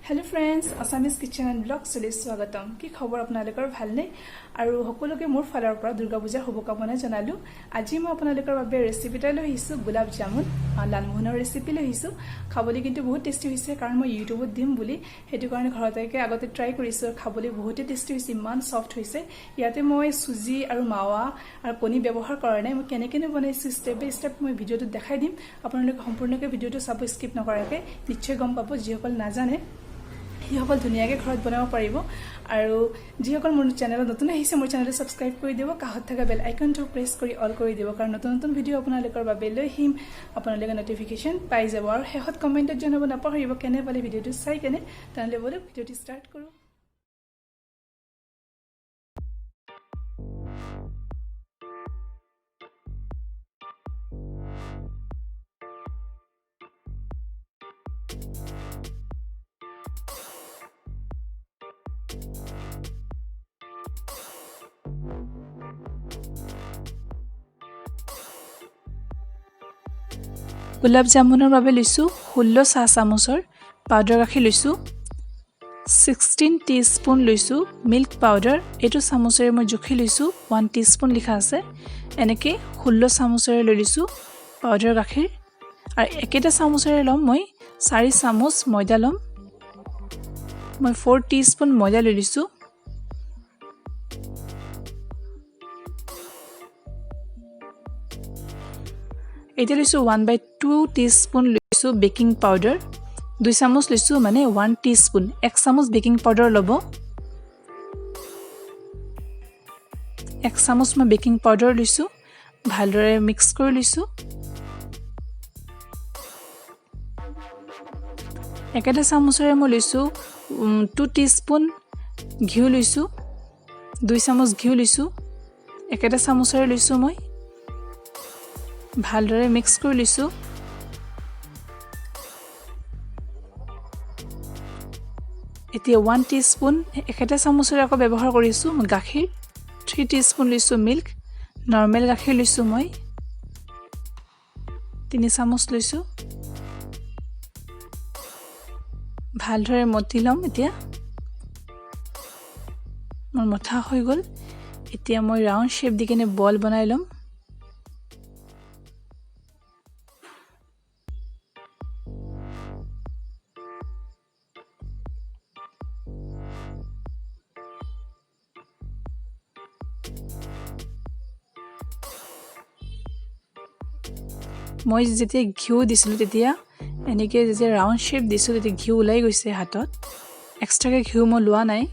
Hello friends, Assamese kitchen and ব্লগছলৈ স্বাগতম। কি খবৰ আপোনালোকৰ, ভালনে? আৰু সকলোকে মোৰ ফালৰ পৰা দুৰ্গা পূজাৰ শুভকামনা জনালোঁ। আজি মই আপোনালোকৰ বাবে ৰেচিপি এটা লৈ আহিছোঁ, গোলাপ জামুন, লালমোহনৰ ৰেচিপি লৈ আহিছোঁ। খাবলৈ কিন্তু বহুত টেষ্টি হৈছে, কাৰণ মই ইউটিউবত দিম বুলি সেইটো কাৰণে ঘৰতে আগতে ট্ৰাই কৰিছোঁ। খাবলৈ বহুতেই টেষ্টি হৈছে, ইমান ছফ্ট হৈছে। ইয়াতে মই চুজি আৰু মাৱা আৰু কণী ব্যৱহাৰ কৰা নাই। মই কেনেকৈনো বনাইছোঁ ষ্টেপ বাই ষ্টেপ মই ভিডিঅ'টোত দেখাই দিম। আপোনালোকে সম্পূৰ্ণকৈ ভিডিঅ'টো চাব, স্কিপ নকৰাকৈ, নিশ্চয় গম পাব। যিসকল নাজানে সেইসকল ধুনীয়াকৈ ঘৰত বনাব পাৰিব। আৰু যিসকল মোৰ চেনেলত নতুন আহিছে, মোৰ চেনেলটো ছাবস্ক্ৰাইব কৰি দিব, কাষত থকা বেল আইকনটো প্ৰেছ কৰি অল কৰি দিব, কাৰণ নতুন নতুন ভিডিঅ' আপোনালোকৰ বাবে লৈ আহিম, আপোনালোকে নটিফিকেশ্যন পাই যাব। আৰু শেষত কমেণ্টত জনাব নাপাহৰিব কেনে পালে ভিডিঅ'টো চাই কেনে। তেনেহ'লে ব'লক, ভিডিঅ'টো ষ্টাৰ্ট কৰোঁ। গোলাপ জামুনৰ বাবে লৈছোঁ 16 চাহ চামুচৰ পাউডাৰ গাখীৰ লৈছোঁ, 16 টি স্পুন লৈছোঁ মিল্ক পাউডাৰ। এইটো চামুচেৰে মই জুখি লৈছোঁ, 1 টি স্পুন লিখা আছে। এনেকৈ 16 চামুচেৰে লৈ লৈছোঁ পাউডাৰ গাখীৰ। আৰু একেটা চামুচেৰে ল'ম মই 4 চামুচ ময়দা ল'ম। মই 4 টি স্পুন ময়দা লৈ লৈছোঁ। এতিয়া লৈছোঁ 1/2 টি স্পুন লৈছোঁ বেকিং পাউডাৰ, 2 চামুচ লৈছোঁ, মানে 1 টি স্পুন, 1 চামুচ বেকিং পাউডাৰ ল'ব। 1 চামুচ মই বেকিং পাউডাৰ লৈছোঁ, ভালদৰে মিক্স কৰি লৈছোঁ। একেটা চামুচেৰে মই লৈছোঁ 2 টি স্পুন ঘিউ লৈছোঁ, 2 চামুচ ঘিউ লৈছোঁ, একেটা চামুচেৰে লৈছোঁ মই। ভালদৰে মিক্স কৰি লৈছোঁ। এতিয়া 1 টি স্পুন একেটা চামুচেৰে আকৌ ব্যৱহাৰ কৰিছোঁ মই গাখীৰ, 3 টি স্পুন লৈছোঁ মিল্ক, নৰ্মেল গাখীৰ লৈছোঁ মই, 3 চামুচ লৈছোঁ। ভালদৰে মঠি ল'ম। এতিয়া মোৰ মথা হৈ গ'ল। এতিয়া মই ৰাউণ্ড শ্বেপ দি কেনে বল বনাই ল'ম। মই যেতিয়া ঘিউ দিছিলোঁ, তেতিয়া এনেকৈ যেতিয়া ৰাউণ্ড শ্বেপ দিছোঁ, তেতিয়া ঘিউ ওলাই গৈছে হাতত। এক্সট্ৰাকৈ ঘিউ মই লোৱা নাই,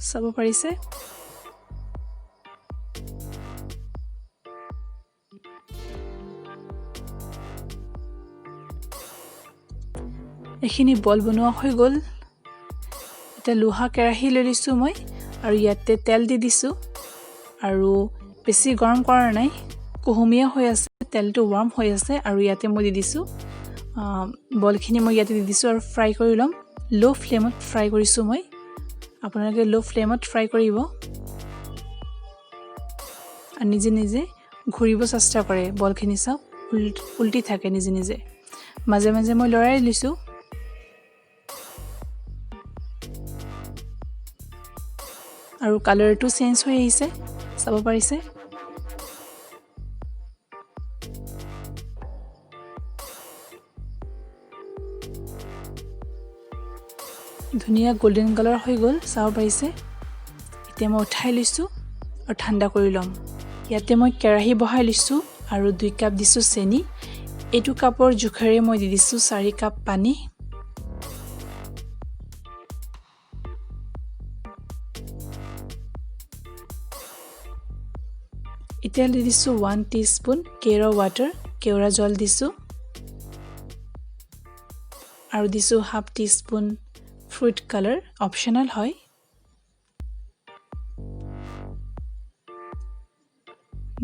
চাব পাৰিছে। এইখিনি বল বনোৱা হৈ গ'ল। এতিয়া লোহা কেৰাহী লৈ লৈছোঁ মই আৰু ইয়াতে তেল দি দিছোঁ। আৰু বেছি গৰম কৰা নাই, কুহুমীয়া হৈ আছে, তেলটো ৱাৰ্ম হৈ আছে। আৰু ইয়াতে মই দি দিছোঁ বলখিনি, মই ইয়াতে দি দিছোঁ আৰু ফ্ৰাই কৰি ল'ম। ল' ফ্লেমত ফ্ৰাই কৰিছোঁ মই, আপোনালোকে ল' ফ্লেমত ফ্ৰাই কৰিব। আৰু নিজে নিজে ঘূৰিব চেষ্টা কৰে বলখিনি, চাওক, উল্টি থাকে নিজে নিজে। মাজে মাজে মই লৰাই লৈছোঁ। আৰু কালাৰটো চেঞ্জ হৈ আহিছে, চাব পাৰিছে। ধুনীয়া গল্ডেন কালাৰ হৈ গ'ল, চাব পাৰিছে। এতিয়া মই উঠাই লৈছোঁ আৰু ঠাণ্ডা কৰি ল'ম। ইয়াতে মই কেৰাহী বহাই লৈছোঁ আৰু 2 কাপ দিছোঁ চেনি। এইটো কাপৰ জোখেৰে মই দি দিছোঁ 4 কাপ পানী। এতিয়া দি দিছোঁ 1 টি স্পুন কেওৰা ৱাটাৰ, কেওৰা জল দিছোঁ। আৰু দিছোঁ half tea spoon fruit colour, optional হয়।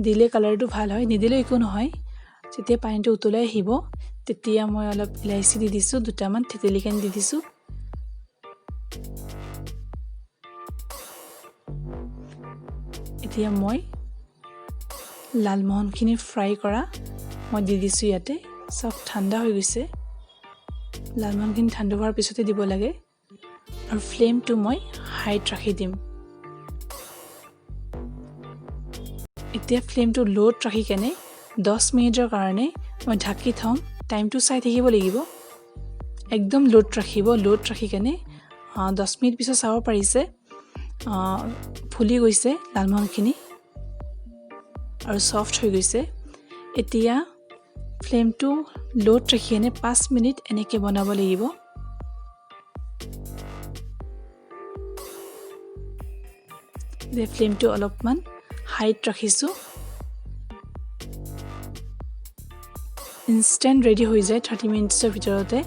দিলে কালাৰটো ভাল হয়, নিদিলেও একো নহয়। যেতিয়া পানীটো উতলাই আহিব, তেতিয়া মই অলপ ইলাচি দি দিছোঁ, দুটামান থেতেলি কেনে দি দিছোঁ। এতিয়া মই লালমোহনখিনি ফ্ৰাই কৰা মই দি দিছোঁ ইয়াতে। চব ঠাণ্ডা হৈ গৈছে। লালমোহনখিনি ঠাণ্ডা হোৱাৰ পিছতে দিব লাগে। আৰু ফ্লেমটো মই হাইত ৰাখি দিম। এতিয়া ফ্লেমটো ল'ত ৰাখি কেনে 10 মিনিটৰ কাৰণে মই ঢাকি থ'ম। টাইমটো চাই থাকিব লাগিব। একদম ল'ত ৰাখিব। ল'ত ৰাখি কেনে 10 মিনিট পিছত চাব পাৰিছে, ফুলি গৈছে লালমোহনখিনি আৰু ছফ্ট হৈ গৈছে। এতিয়া ফ্লেমটো ল'ত ৰাখি কেনে 5 মিনিট এনেকৈ বনাব লাগিব। এতিয়া ফ্লেমটো অলপমান হাইত ৰাখিছোঁ। ইনষ্টেণ্ট ৰেডি হৈ যায় 30 মিনিটছৰ ভিতৰতে।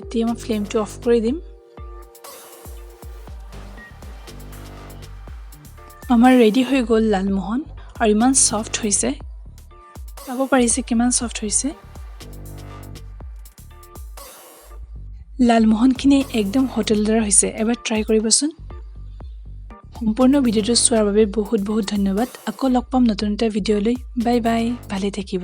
এতিয়া মই ফ্লেমটো অফ কৰি দিম। আমাৰ ৰেডি হৈ গ'ল লালমোহন আৰু ইমান ছফ্ট হৈছে। চাব পাৰিছে কিমান ছফ্ট হৈছে। লালমোহনখিনি একদম হোটেলৰ দৰে হৈছে। এবাৰ ট্ৰাই কৰিবচোন। সম্পূৰ্ণ ভিডিঅ'টো চোৱাৰ বাবে বহুত বহুত ধন্যবাদ। আকৌ লগ পাম নতুন এটা ভিডিঅ'লৈ। বাই বাই, ভালে থাকিব।